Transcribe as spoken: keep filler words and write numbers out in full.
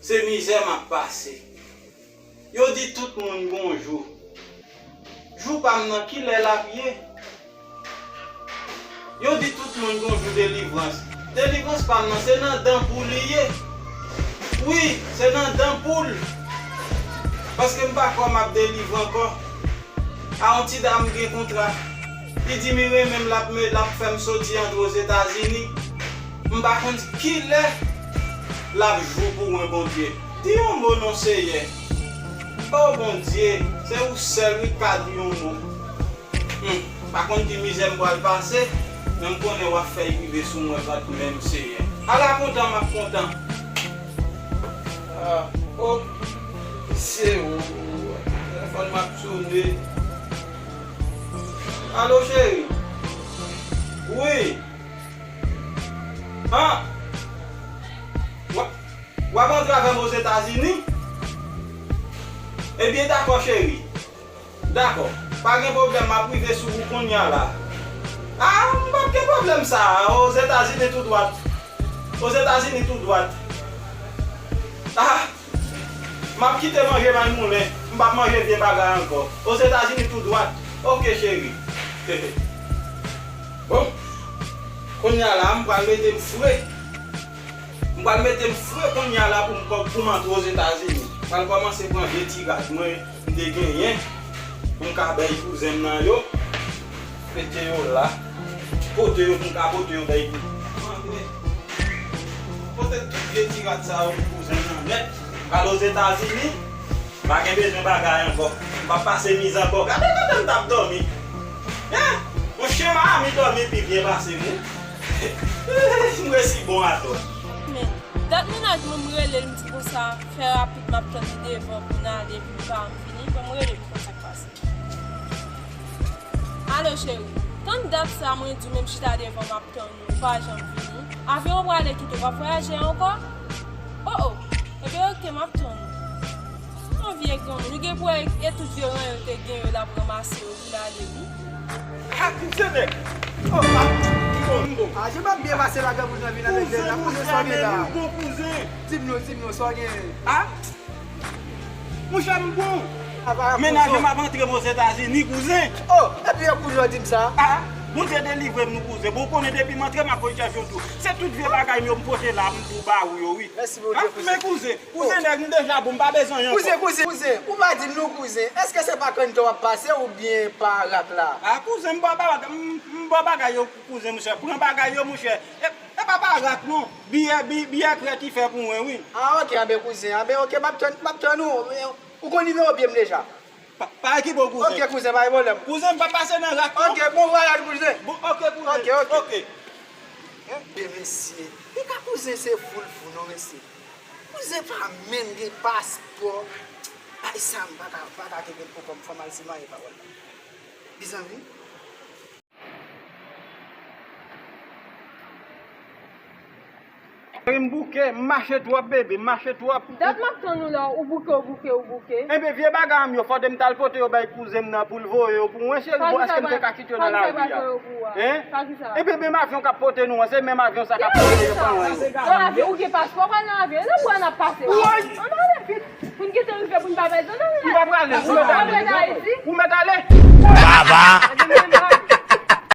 Se mizè m ap pase. Yo di tout moun gon jou. Jou pa m nan, kilè l ap ye? Yo di tout moun gon jou delivrans. Delivrans pa m nan, se nan dan poul li ye. Wi, se nan dan poul. Paske m pa kwè m ap delivre ankò. A yon ti dam gen kontra. Li di m li renmen m, l ap me-, l ap fè m soti antre Ozetazini. M pa konn kilè l ap jou pou mwen, Bondye. Di yon mo non, Seyè. O Bondye, se ou sèl wi k ka di yon mo. Hmm, m pa konn ki mizè m pral pase, men m konnen w ap fè y rive sou mwen kanmenm, Seyè. Ala kontan m ap kontan. Ah, oh, se ou. Telefòn m ap sone. Alo, cheri. Wi. Ah. W ap, w ap antre avè m Ozetazini? Ebyen, dakò, cheri. Dakò. Pa gen pwoblèm, m ap rive sou ou konnya la. Ah, m p ap gen pwoblèm sa a. Ozetazini tou dwat. Ozetazini tou dwat. Ah, m ap kite manje maymoulen. M p ap manje vye bagay ankò. Ozetazini tou dwat. Oke, cheri. Bon. Konnya la, m pral mete m fre. M pral mete m fre konnya la pou m, pou m antre Ozetazini. M pral kòmanse pran vye ti rad mwen m te genyen pou m ka bay kouzen m nan yo. Mete yo la. Pote yo pou m ka pote yo bay kouzen m. Pote tout vye ti rad sa yo pou kouzen m nan nèt. Al Ozetazini. M pa gen bezwen bagay ankò. M p ap pase mizè ankò. Gade kote m t ap dòmi. Hein? Yon chen Miami dòmi pi byen pase m, wi. M resi bon atò. Men, dat mennaj mwen, m rele l, m di konsa, fè rapid, m ap tann li devan pou n ale, epi li pa janm vini. Bon, m rele l pou konn sa k pase. Alo, cheri. Tann dat sa, mwen di w, men m chita devan, m ap tann ou, ou pa janm vini. Avyon an prale kite w, w ap vwayaje ankò? Oh, oh. Ebyen, oke, m ap tann ou. Yon vye granmoun, ou gen pou wè e tout vye ranyon l te gen yo, l ap ranmase yo pou l ale, wi. Ah, kouzen nèg. Oh, ah, m bon, m bon. Ah, jan m ap byen pase la, granmoun nan vin avèk nèg la. Kouzen, sa w gen la? Bon kouzen. Di m non, di m non, sa w gen? Ah? Monchè, m bon. Mennaj mwen ap antre m Ozetazini, kouzen. Oh, epi yon kouzen w di m sa? Ah, Bondye delivre m, non, kouzen. Bon, ou konnen depi m antre, m ap voye chèche yon tou. Se tout vye bagay m yo m pote la, m pou ba ou yo, wi. Mèsi Bondye, kouzen. Men kouzen, kouzen nèg, m deja bon, m pa bezwen anyen ankò. Kouzen, kouzen, kouzen, ou pa di m non, kouzen. Èske se pa kanntè w ap pase oubyen pa rak la? Ah, kouzen, m ba, ba, m, m ba bagay yo, kouzen, monchè. Pran bagay yo, monchè. E, e pa, pa rak, non. Biyè, bi-, biyè krèt li fè pou mwen, wi. Ah, oke, anben kouzen. Anben, oke, m ap tann, m ap tann ou. Ou konn nimewo pye m deja. Pa, pa okipe w, kouzen. Oke, kouzen, pa gen pwoblèm. Kouzen, m pa pase nan rak, non. Oke, bon vwayaj, kouzen. Bon, oke, kouzen. Oke, oke. Oke. Enben, mesye, piga kouzen se voulvou, non, mesye. Kouzen pa menm gen paspò. Bay sa, m pa ka, pa ka kenbe l pou kò m, fò m al simaye pawòl la. Mezanmi. Cheri, m bouke, m mache twòp, bebe, m mache twòp. Dat m ap tann ou la, ou bouke, ou bouke, ou bouke. Enben, vye bagay m yo, fòde m t al pote yo bay kouzen m nan pou l voye yo pou mwen, cheri. Bon, èske m te ka kite yo nan lari a? Hein? Enben, menm avyon k ap pote nou an, se menm avyon sa k ap pote yo pa mwen. Nan avyon, ou gen paspò, pral nan avyon, e nan bwa n ap pase. Woy! Ann ale vit. Pou n gentan rive, pou n pa pèdi nan lari. M pa prale, ou mèt ale. Ou mèt ale. Baba!